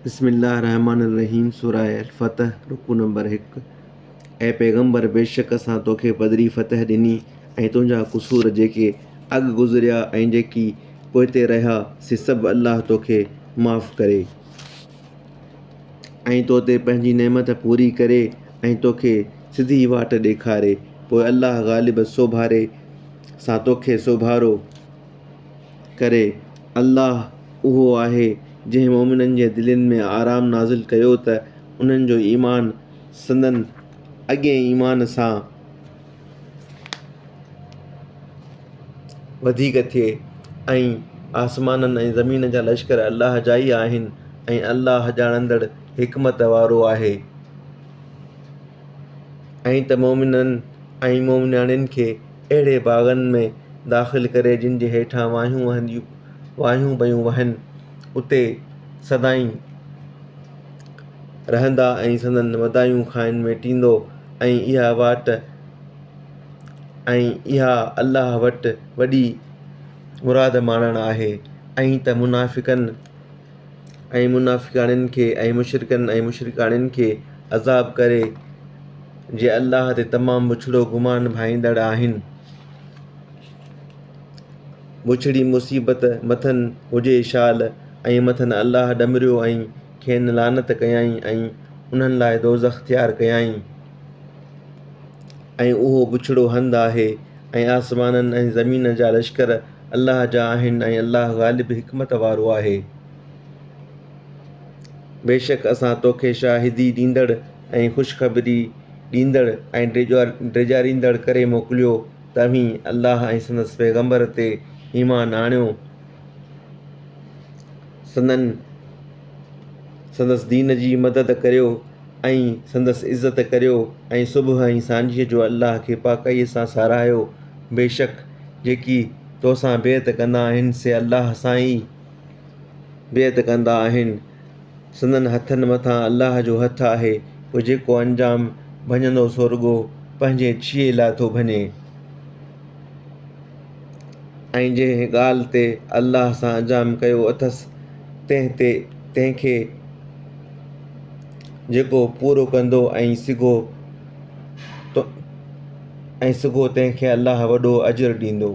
بسم الله الرحمٰن الرحيم سوره الفتح رڪوع نمبر 1 اي پيغمبر بيشڪ اسان توکي پڌري فتح ڏني ۽ تنهنجا قصور جيڪي اڳ گذريا ۽ جيڪي پوئتي رهيا سي سڀ الله توکي معاف ڪري ۽ تو تي پنهنجي نعمت پوري ڪري ۽ توکي سڌي واٽ ڏيکاري پوء الله غالب سوڀاري سان توکي سوڀارو ڪري. الله اهو آهي جنهن مؤمنن جي دلين ۾ آرام نازل ڪيو ته انهن جو ايمان سندن اڳئين ايمان سان وڌيڪ ٿئي ۽ آسمانن ۽ زمين جا لشڪر الله جا ئي آهن ۽ الله ڄاڻندڙ حڪمت وارو آهي. ۽ ته مؤمنن ۽ مؤمنياڻين کي اهڙي باغن ۾ داخل ڪري جن جي هيٺان واهيون وهنديون واهيون پيون وهن، اتي سدائين رهندا ۽ سندن مدايون کانئن ميٽيندو ۽ اها واٽ ۽ اها الله وٽ وڏي مراد ماڻڻ آهي ۽ ته منافقن ۽ منافقاڻين کي ۽ مشرڪن ۽ مشرڪاڻين کي عذاب ڪري جي الله تي تمام بڇڙو گمان ڀائيندڙ آهن. بڇڙي مصيبت مٿن هجي شال ۽ مٿن الله ڏمريو ۽ کين لعنت ڪيائين ۽ انهن لاء دوزخ تيار ڪيائين ۽ اهو بڇڙو هنڌ آهي ۽ آسمانن ۽ زمين جا لشڪر الله جا آهن ۽ الله غالب حڪمت وارو آهي. بيشڪ اسان توکي شاهدي ڏيندڙ ۽ خوشخبري ڏيندڙ ۽ ڊيڄاريندڙ ڪري موڪليو ته اوهين الله ۽ سندس پيغمبر تي ايمان آڻيو، سندن سندس دين جي مدد ڪريو ۽ سندس عزت ڪريو ۽ صبح ۽ سانجهيء جو الله کي پاڪائيء سان ساراهيو. بيشڪ جيڪي توسان بيعت ڪندا آهن سي الله سان ئي بيعت ڪندا آهن، سندن هٿن مٿان الله جو هٿ آهي، پوء جيڪو انجام ڀڃندو سو رڳو پنهنجي ڇيهي لاء ٿو ڀڃي. ۽ جنهن ڳالهه تي الله سان انجام ڪيو اٿس تنهن تي تنهن کي جيڪو پورو ڪندو ۽ سگهو ۽ سگهو تنهن کي الله وڏو اجر ڏيندو.